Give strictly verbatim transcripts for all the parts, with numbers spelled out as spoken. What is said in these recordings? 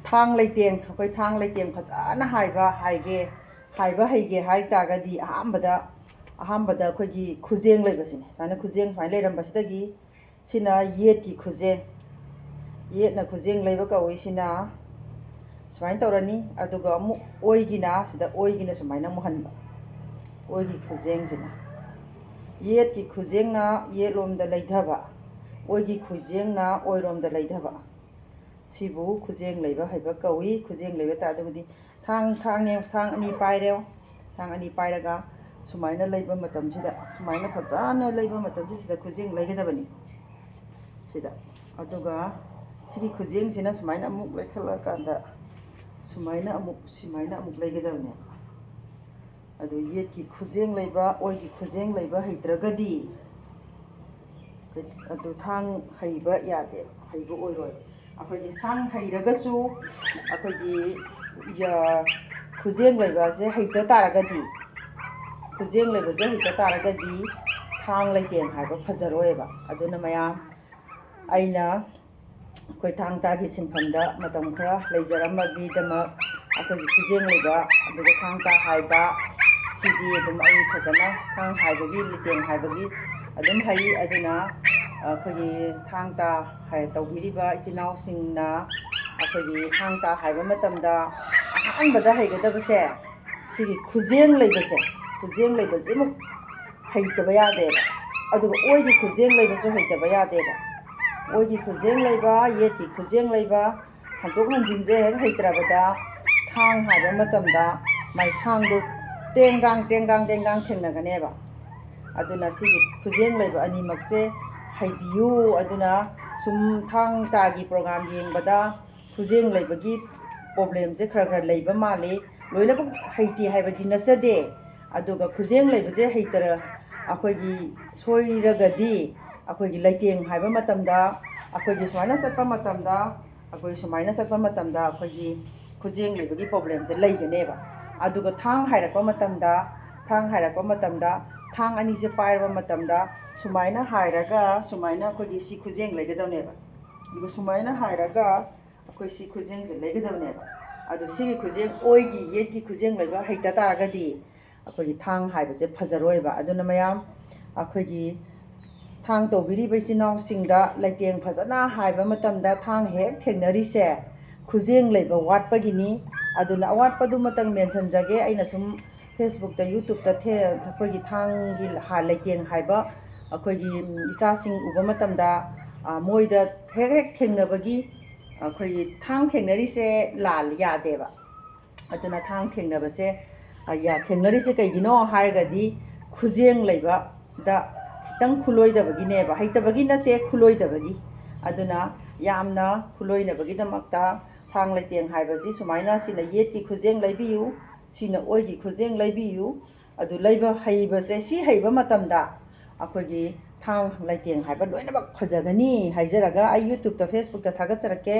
ꯊꯥꯡ ꯂꯩꯇꯦꯡ, ꯑꯩꯈꯣꯏ ꯊꯥꯡ ꯂꯩꯇꯦꯡ ꯐꯖꯅ ꯍꯥꯏꯕ ꯍꯥꯏꯒꯦ, ꯍꯥꯏꯕ ꯍꯩꯒꯦ ꯍꯥꯏ ꯇꯥꯔꯒꯗꯤ ꯑꯍꯥꯟꯕꯗ, ꯑꯍꯥꯟꯕꯗ ꯑꯩꯈꯣꯏꯒꯤ ꯈꯨꯖꯦꯡ ꯂꯩꯕꯁꯤꯅꯦ꯫ ꯁꯨꯃꯥꯏꯅ ꯈꯨꯖꯦꯡ ꯁꯨꯃꯥꯏꯅ ꯂꯩꯔꯝꯕꯁꯤꯗꯒꯤ, ꯁꯤꯅ ꯌꯦꯠꯀꯤ ꯈꯨꯖꯦꯡ, ꯌꯦꯠꯅ ꯈꯨꯖꯦꯡ ꯂꯩꯕ ꯀꯧꯏ꯫ ꯁꯤꯅ ꯁꯨꯃꯥꯏꯅ ꯇꯧꯔꯅꯤ, ꯑꯗꯨꯒ ꯑꯃꯨꯛ ꯑꯣꯏꯒꯤꯅ, ꯁꯤꯗ ꯑꯣꯏꯒꯤꯅ ꯁꯨꯃꯥꯏꯅ ꯃꯨꯍꯟꯕ, ꯑꯣꯏꯒꯤ ꯈꯨꯖꯦꯡꯁꯤꯅ꯫ ꯌꯦꯠꯀꯤ ꯈꯨꯖꯦꯡꯅ ꯌꯦꯠꯂꯣꯝꯗ ꯂꯩꯊꯕ, ꯑꯣꯏꯒꯤ ꯈꯨꯖꯦꯡꯅ ꯑꯣꯏꯔꯣꯝꯗ ꯂꯩꯊꯕ꯫ ꯁꯤꯕꯨ ꯈꯨꯖꯦꯡ ꯂꯩꯕ ꯍꯩꯕ ꯀꯧꯏ꯫ ꯈꯨꯖꯦꯡ ꯂꯩꯕ ꯇꯥꯔꯒꯗꯤ ꯊꯥꯡ, ꯊꯥꯡ, ꯊꯥꯡ ꯑꯅꯤ ꯄꯥꯏꯔꯦ꯫ ꯊꯥꯡ ꯑꯅꯤ ꯄꯥꯏꯔꯒ ꯁꯨꯃꯥꯏꯅ ꯂꯩꯕ ꯃꯇꯝꯁꯤꯗ, ꯁꯨꯃꯥꯏꯅ ꯐꯖꯅ ꯂꯩꯕ ꯃꯇꯝꯁꯤꯗ ꯈꯨꯖꯦꯡ ꯂꯩꯒꯗꯕꯅꯤ꯫ ꯁꯤꯗ꯫ ꯑꯗꯨꯒ ꯁꯤꯒꯤ ꯈꯨꯖꯦꯡꯁꯤꯅ ꯁꯨꯃꯥꯏꯅ ꯑꯃꯨꯛ ꯂꯩꯈꯠꯂꯀꯥꯟꯗ ꯁꯨꯃꯥꯏꯅ ꯑꯃꯨꯛ, ꯁꯨꯃꯥꯏꯅ ꯑꯃꯨꯛ ꯂꯩꯒꯗꯕꯅꯦꯕ꯫ ꯑꯗꯨ ꯌꯦꯠꯀꯤ ꯈꯨꯖꯦꯡ ꯂꯩꯕ, ꯑꯣꯏꯒꯤ ꯈꯨꯖꯦꯡ ꯂꯩꯕ ꯍꯩꯇ꯭ꯔꯒꯗꯤ ꯑꯗꯨ ꯊꯥꯡ ꯍꯩꯕ ꯌꯥꯗꯦ, ꯍꯩꯕ ꯑꯣꯏꯔꯣꯏ꯫ ꯑꯩꯈꯣꯏꯒꯤ ꯊꯥꯡ ꯍꯩꯔꯒꯁꯨ ꯑꯩꯈꯣꯏꯒꯤ ꯌ-, ꯈꯨꯖꯦꯡ ꯂꯩꯕꯁꯦ ꯍꯩꯇ ꯇꯥꯔꯒꯗꯤ, ꯈꯨꯖꯦꯡ ꯂꯩꯕꯁꯦ ꯍꯩꯇ ꯇꯥꯔꯒꯗꯤ ꯊꯥꯡ ꯂꯩꯇꯦꯡ ꯍꯥꯏꯕ ꯐꯖꯔꯣꯏꯕ꯫ ꯑꯗꯨꯅ ꯃꯌꯥꯝ, ꯑꯩꯅ ꯑꯩꯈꯣꯏ ꯊꯥꯡ ꯇꯥꯒꯤ ꯁꯤꯟꯐꯝꯗ ꯃꯇꯝ ꯈꯔ ꯂꯩꯖꯔꯝꯕꯒꯤꯗꯃꯛ ꯑꯩꯈꯣꯏꯒꯤ ꯈꯨꯖꯦꯡ ꯂꯩꯕ, ꯑꯗꯨꯒ ꯊꯥꯡ ꯇꯥ ꯍꯥꯏꯕ, ꯁꯤꯗꯤ ꯑꯗꯨꯝ ꯑꯩ ꯐꯖꯅ ꯊꯥꯡ ꯍꯥꯏꯕꯒꯤ, ꯂꯩꯇꯦꯡ ꯍꯥꯏꯕꯒꯤ ꯑꯗꯨꯝ ꯍꯩ꯫ ꯑꯗꯨꯅ ꯑꯩꯈꯣꯏꯒꯤ ꯊꯥꯡ ꯇꯥ ꯍꯥꯏ-, ꯇꯧꯕꯤꯔꯤꯕ ꯏꯆꯤꯜ ꯏꯅꯥꯎꯁꯤꯡꯅ ꯑꯩꯈꯣꯏꯒꯤ ꯊꯥꯡ ꯇꯥ ꯍꯥꯏꯕ ꯃꯇꯝꯗ ꯑꯍꯥꯟꯕꯗ ꯍꯩꯒꯗꯕꯁꯦ ꯁꯤꯒꯤ ꯈꯨꯖꯦꯡ ꯂꯩꯕꯁꯦ, ꯈꯨꯖꯦꯡ ꯂꯩꯕꯁꯤꯃꯨꯛ ꯍꯩꯇꯕ ꯌꯥꯗꯦꯕ꯫ ꯑꯗꯨꯒ ꯑꯣꯏꯒꯤ ꯈꯨꯖꯦꯡ ꯂꯩꯕꯁꯨ ꯍꯩꯇꯕ ꯌꯥꯗꯦꯕ꯫ ꯑꯣꯏꯒꯤ ꯈꯨꯖꯦꯡ ꯂꯩꯕ, ꯌꯦꯠꯀꯤ ꯈꯨꯖꯦꯡ ꯂꯩꯕ, ꯍꯟꯗꯣꯛ ꯍꯟꯖꯤꯟꯁꯦ ꯍꯦꯛ ꯍꯩꯇ꯭ꯔꯕꯗ ꯊꯥꯡ ꯍꯥꯏꯕ ꯃꯇꯝꯗ ꯃꯥꯏ ꯊꯥꯡꯗꯣ ꯇꯦꯡꯒ꯭ꯔꯥꯡ, ꯇꯦꯡꯒ꯭ꯔꯥꯡ, ꯇꯦꯡꯒ꯭ꯔꯥꯡ ꯊꯦꯡꯅꯒꯅꯦꯕ꯫ ꯑꯗꯨꯅ ꯁꯤꯒꯤ ꯈꯨꯖꯦꯡ ꯂꯩꯕ ꯑꯅꯤꯃꯛꯁꯦ ꯍꯩꯕꯤꯌꯨ꯫ ꯑꯗꯨꯅ ꯁꯨꯝ ꯊꯥꯡ ꯇꯥꯒꯤ program ꯌꯦꯡꯕꯗ ꯈꯨꯖꯦꯡ ꯂꯩꯕꯒꯤ problemꯁꯦ ꯈꯔ ꯈꯔ ꯂꯩꯕ ꯃꯥꯜꯂꯤ꯫ ꯂꯣꯏꯅꯃꯛ ꯍꯩꯇꯦ ꯍꯥꯏꯕꯗꯤ ꯅꯠꯆꯗꯦ꯫ ꯑꯗꯨꯒ ꯈꯨꯖꯦꯡ ꯂꯩꯕꯁꯦ ꯍꯩꯇꯔ-, ꯑꯩꯈꯣꯏꯒꯤ ꯁꯣꯏꯔꯒꯗꯤ ꯑꯩꯈꯣꯏꯒꯤ ꯂꯩꯇꯦꯡ ꯍꯥꯏꯕ ꯃꯇꯝꯗ, ꯑꯩꯈꯣꯏꯒꯤ ꯁꯨꯃꯥꯏꯅ ꯆꯠꯄ ꯃꯇꯝꯗ, ꯑꯩꯈꯣꯏ ꯁꯨꯃꯥꯏꯅ ꯆꯠꯄ ꯃꯇꯝꯗ ꯑꯩꯈꯣꯏꯒꯤ ꯈꯨꯖꯦꯡ ꯂꯩꯕꯒꯤ problemꯁꯦ ꯂꯩꯒꯅꯦꯕ꯫ ꯑꯗꯨꯒ ꯊꯥꯡ ꯍꯥꯏꯔꯛꯄ ꯃꯇꯝꯗ, ꯊꯥꯡ ꯍꯥꯏꯔꯛꯄ ꯃꯇꯝꯗ ꯊꯥꯡ ꯑꯅꯤꯁꯦ ꯄꯥꯏꯔꯕ ꯃꯇꯝꯗ ꯁꯨꯃꯥꯏꯅ ꯍꯥꯏꯔꯒ ꯁꯨꯃꯥꯏꯅ ꯑꯩꯈꯣꯏꯒꯤ ꯁꯤ ꯈꯨꯖꯦꯡ ꯂꯩꯒꯗꯕꯅꯦꯕ꯫ ꯑꯗꯨꯒ ꯁꯨꯃꯥꯏꯅ ꯍꯥꯏꯔꯒ ꯑꯩꯈꯣꯏ ꯁꯤ ꯈꯨꯖꯦꯡꯁꯦ ꯂꯩꯒꯗꯕꯅꯦꯕ꯫ ꯑꯗꯨ ꯁꯤꯒꯤ ꯈꯨꯖꯦꯡ, ꯑꯣꯏꯒꯤ ꯌꯦꯠꯀꯤ ꯈꯨꯖꯦꯡ ꯂꯩꯕ ꯍꯩꯇ ꯇꯥꯔꯒꯗꯤ ꯑꯩꯈꯣꯏꯒꯤ ꯊꯥꯡ ꯍꯥꯏꯕꯁꯦ ꯐꯖꯔꯣꯏꯕ꯫ ꯑꯗꯨꯅ ꯃꯌꯥꯝ, ꯑꯩꯈꯣꯏꯒꯤ ꯊꯥꯡ ꯇꯧꯕꯤꯔꯤꯕ ꯏꯆꯤꯟ ꯏꯅꯥꯎꯁꯤꯡꯗ ꯂꯩꯇꯦꯡ ꯐꯖꯅ ꯍꯥꯏꯕ ꯃꯇꯝꯗ ꯊꯥꯡ ꯍꯦꯛ ꯊꯦꯡꯅꯔꯤꯁꯦ ꯈꯨꯖꯦꯡ ꯂꯩꯕ ꯋꯥꯠꯄꯒꯤꯅꯤ꯫ ꯑꯗꯨꯅ ꯑꯋꯥꯠꯄꯗꯨꯃꯇꯪ ꯃꯦꯟꯁꯤꯟꯖꯒꯦ꯫ ꯑꯩꯅ ꯁꯨꯝ Facebookꯇ, YouTubeꯇ ꯊꯦ-, ꯑꯩꯈꯣꯏꯒꯤ ꯊꯥꯡꯒꯤ ꯍꯥ-, ꯂꯩꯇꯦꯡ ꯍꯥꯏꯕ ꯑꯩꯈꯣꯏꯒꯤ, ꯎꯝ, ꯏꯆꯥꯁꯤꯡ ꯎꯕ ꯃꯇꯝꯗ, ꯑ, ꯃꯣꯏꯗ ꯍꯦꯛ ꯍꯦꯛ ꯊꯦꯡꯅꯕꯒꯤ ꯑꯩꯈꯣꯏꯒꯤ ꯊꯥꯡ ꯊꯦꯡꯅꯔꯤꯁꯦ ꯂꯥꯜ-, ꯌꯥꯗꯦꯕ꯫ ꯑꯗꯨꯅ ꯊꯥꯡ ꯊꯦꯡꯅꯕꯁꯦ, ꯑ, ꯌꯥ-, ꯊꯦꯡꯅꯔꯤꯁꯦ ꯀꯩꯒꯤꯅꯣ ꯍꯥꯏꯔꯒꯗꯤ ꯈꯨꯖꯦꯡ ꯂꯩꯕꯗ ꯈꯤꯇꯪ ꯈꯨꯂꯣꯏꯗꯕꯒꯤꯅꯦꯕ, ꯍꯩꯇꯕꯒꯤ ꯅꯠꯇꯦ, ꯈꯨꯂꯣꯏꯗꯕꯒꯤ꯫ ꯑꯗꯨꯅ ꯌꯥꯝꯅ ꯈꯨꯂꯣꯏꯅꯕꯒꯤꯗꯃꯛꯇ ꯊꯥꯡ ꯂꯩꯇꯦꯡ ꯍꯥꯏꯕꯁꯤ ꯁꯨꯃꯥꯏꯅ ꯁꯤꯅ ꯌꯦꯠꯀꯤ ꯈꯨꯖꯦꯡ ꯂꯩꯕꯤꯌꯨ, ꯁꯤꯅ ꯑꯣꯏꯒꯤ ꯈꯨꯖꯦꯡ ꯂꯩꯕꯤꯌꯨ꯫ ꯑꯗꯨ ꯂꯩꯕ ꯍꯩꯕꯁꯦ, ꯁꯤ ꯍꯩꯕ ꯃꯇꯝꯗ ꯑꯩꯈꯣꯏꯒꯤ ꯊꯥꯡ ꯂꯩꯇꯦꯡ ꯍꯥꯏꯕ ꯂꯣꯏꯅꯃꯛ ꯐꯖꯒꯅꯤ ꯍꯥꯏꯖꯔꯒ ꯑꯩ YouTubeꯇ, Facebookꯇ ꯊꯥꯒꯠꯆꯔꯛꯀꯦ꯫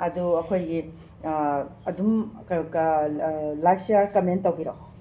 ꯑꯗꯨ ꯑꯩꯈꯣꯏꯒꯤ, ꯑ, ꯑꯗꯨꯝ ꯀ-, ꯀ-, ꯑ, like, share, comment ꯇꯧꯕꯤꯔꯛꯑꯣ꯫